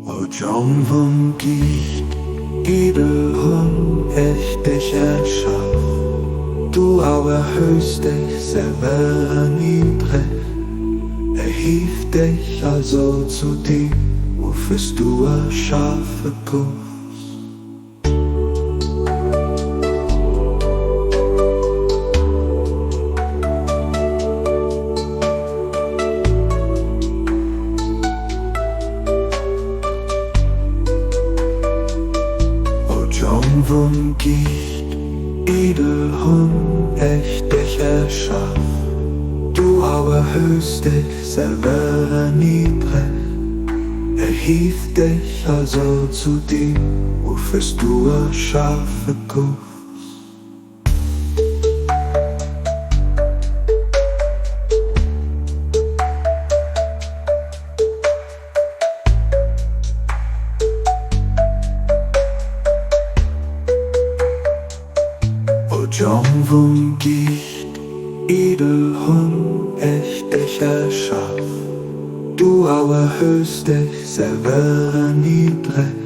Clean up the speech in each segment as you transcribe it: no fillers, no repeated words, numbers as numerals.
O Jong vum Giicht, edel hunn ech dech erschaf, du awer erhöhst dech selwer erniedregt. Erhief dech also zu dem, wofür's du erschafe goufs. O Jong vum Giicht, edel hunn ech dech erschaf, du awer erhöhs dech selwer erniedregt. Erhief dech also zu dem, wofür's du erschafe goufs. O Jong vum Giicht, edel hunn ech dech erschaf, du awer erhöhs dech selwer erniedregt.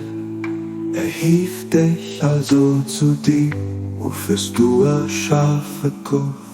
Erhief dech also zu dem, wofür's du erschafe goufs.